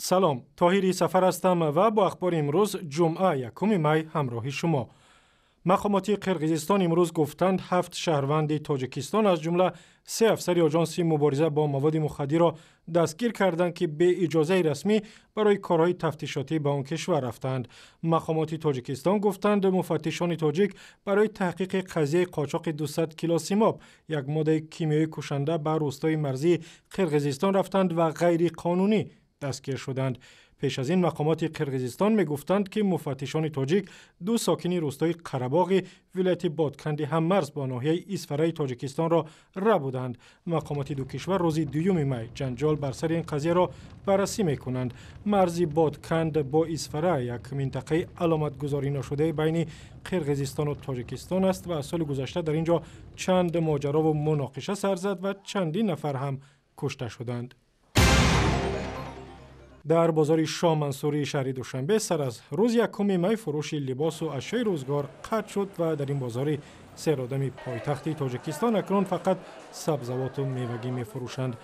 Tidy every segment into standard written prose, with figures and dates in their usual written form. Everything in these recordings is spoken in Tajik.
Салом, Тоҳири Сафар ҳастам ва бо ахбори имрӯз, ҷумъа, 1 май, ҳамроҳи шумо. Мақомоти Қирғизистон имрӯз гуфтанд, ҳафт шаҳрванди Тоҷикистон, аз ҷумла се афсари Оҷонси мубориза бо маводи мухаддирро дастгир карданд, ки бе иҷозаи расмӣ барои корҳои тафтишотӣ ба он кишвар рафтанд. Мақомоти Тоҷикистон гуфтанд, муфаттишони тоҷик барои таҳқиқи қазияи қочоқи 200 кило симоб, як моддаи кимиёии кушанда, ба рӯстои марзии Қирғизистон рафтанд ва ғайриқонунӣ дастгир шуданд. Пеш аз ин мақомоти Қирғизистон мегуфтанд, ки муфаттишони тоҷик ду сокини рӯстои Қарабоғи вилояти Ботканди ҳаммарз бо ноҳияи Исфараи Тоҷикистонро рабуданд. Мақомоти ду кишвар рӯзи 2 май ҷанҷол бар сари ин қазияро баррасӣ мекунанд. Марзи Ботканд бо Исфара як минтақаи аломатгузорӣ нашудаи байни Қирғизистону Тоҷикистон аст ва соли гузашта дар ин ҷо чанд моҷарову муноқиша сар зад ва чандин нафар ҳам кушта шуданд. Дар бозори Шоҳмансури шаҳри Душанбе сар аз рӯзи 1 май фурӯши либосу ашёи рӯзгор қатъ шуд ва дар ин бозори серодами пойтахти Тоҷикистон акнун фақат сабзавоту мевагӣ мефурӯшанд.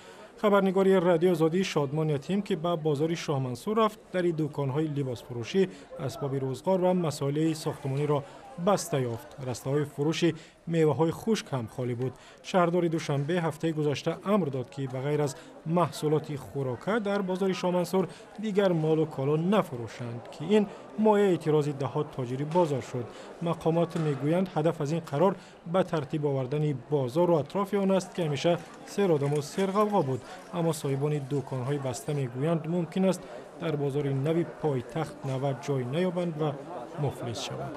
Хабарнигори Радиои Озодӣ Шодмон Ятим, ки ба бозори Шоҳмансур рафт, дари дуконҳои либосфурӯшӣ, асбоби рӯзғор ва масолеи сохтмониро баста ёфт. Растаҳои фурӯши меваҳои хушк ҳам холӣ буд. Шаҳрдори Душанбе ҳафтаи гузашта амр дод, ки ба ғайр аз маҳсулоти хӯрока дар бозори Шоҳмансур дигар молу коло нафурӯшанд, ки ин мояи эътирози даҳҳо тоҷири бозор шуд. Мақомот мегӯянд, ҳадаф аз ин қарор ба тартиб овардани бозору атрофи он аст, ки ҳамеша серодаму серғавғо буд. Аммо соҳибони дуконҳои баста мегӯянд, мумкин аст дар бозори нави пойтахт навбат ҷой наёбанд ва муфлис шаванд.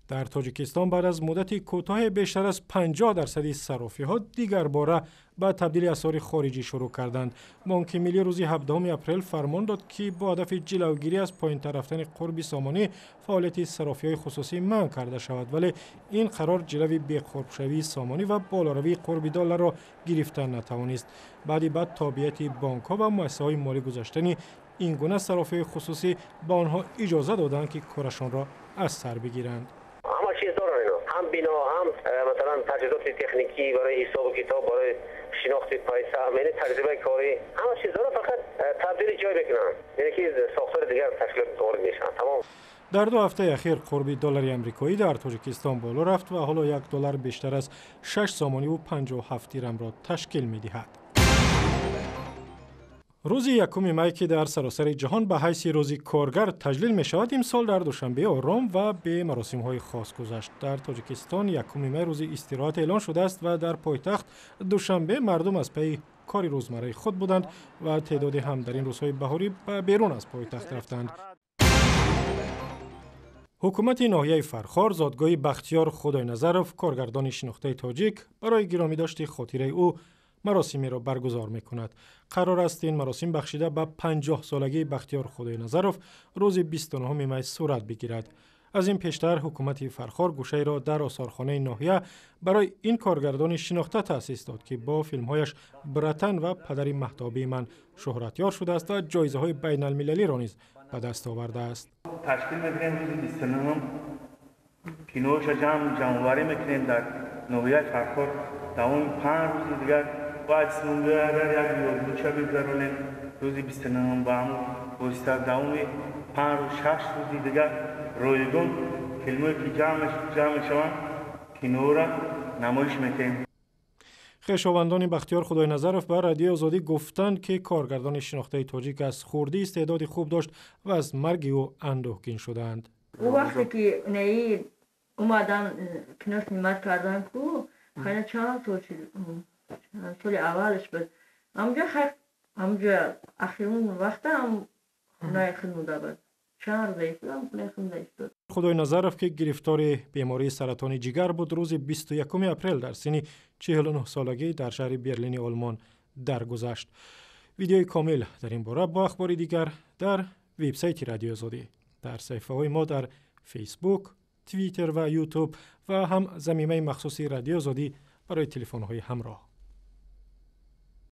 Дар Тоҷикистон баъд аз муддати кӯтоҳе бештар аз 50 дарсади саррофиҳо дигарбора ба табдили асъори хориҷӣ шурӯъ карданд. Бонки Миллӣ рӯзи 17 апрел фармон дод, ки бо ҳадафи ҷилавгирӣ аз поинтар рафтани қурби сомонӣ фаъолияти саррофиҳои хусусӣ манъ карда шавад, вале ин қарор ҷилави беқурбшавии сомонӣ ва болоравии қурби долларро гирифта натавонист. Баъди ба тобеияти бонкҳо ва муассисаҳои молӣ гузаштани ин гуна саррофиҳои хусусӣ, ба онҳо иҷоза доданд, ки корашонро аз сар бигиранд. Ҳама чиз доранд ино, ҳам бино, ҳам масалан таҷҳизоти техникӣ барои ҳисобу китоб, барои шинохти пайса, яъне таҷрибаи корӣ, ҳама чиз доранд, фақат табдили ҷой мекунанд, яъне ки сохтори дигар ташкилот ворид мешаванд, тамом. Дар 2 ҳафтаи ахир қурби доллари амрикоӣ дар Тоҷикистон боло рафт ва ҳоло 1 доллар бештар аз 6 сомониву 57 дирамро ташкил медиҳад. Рӯзи 1 май, ки дар саросари ҷаҳон ба ҳайси Рӯзи коргар таҷлил мешавад, имсол дар Душанбе ором ва бе маросимҳои хос гузашт. Дар Тоҷикистон 1 май рӯзи истироҳат эълон шудааст ва дар пойтахт Душанбе мардум аз пайи кори рӯзмарраи худ буданд ва теъдоде ҳам дар ин рӯзҳои баҳорӣ ба берун аз пойтахт рафтанд. Ҳукумати ноҳияи Фархор, зодгоҳи Бахтиёр Худойназаров, коргардони шинохтаи тоҷик, барои гиромӣ дошти хотираи ӯ маросимеро баргузор мекунад. Қарор аст, ин маросим бахшида ба 50-солагии Бахтиёр Худойназаров рӯзи 29 май сурат бигирад. Аз ин пештар ҳукумати Фархор гӯшаеро дар осорхонаи ноҳия барои ин коргардони шинохта таъсис дод, ки бо филмҳояш «Братан» ва «Падари маҳтобии ман» шӯҳратёр шудааст ва ҷоизаҳои байналмилалиро низ ба даст овардааст. Ташкил мекунем, рӯзи 29-ум киноша ҷамъоварӣ мекунем дар ноҳияи Фархор. Давоми 5 рӯзи дигар бояд агар як ёдбуча бигзаронем рӯзи 29-ум, ба ҳамун восита давоми 5 рӯз, 6 рӯзи дигар ройгон филмое ки ҷамъ мешаванд, киноро намоиш метаҳем. Хешовандони Бахтиёр Худойназаров ба Радиои Озодӣ гуфтанд, ки коргардони шинохтаи тоҷик аз хурдӣ истеъдоди хуб дошт ва аз марги ӯ андӯҳгин шудаанд. Ӯ вақте ки неи омадан, кино снимать кардан ку, хайна чанд сол, соли аввалаш буд, ҳамҷа хай, ҳамҷа ахирун вақта ҳам хонаи худ муда буд, чанд рӯза истодам, хонаи худ муда истод. Худойназаров, ки гирифтори бемории саратони ҷигар буд, рӯзи 21 апрел дар синни 49 солагӣ дар шаҳри Берлини Олмон даргузашт. Видеои комил дар ин бора бо ахбори дигар дар вебсайти Радиои Озодӣ, дар саҳифаҳои мо дар Фейсбук, Твиттер ва Ютуб ва ҳам замимаи махсуси Радиои Озодӣ барои телефонҳои ҳамроҳ.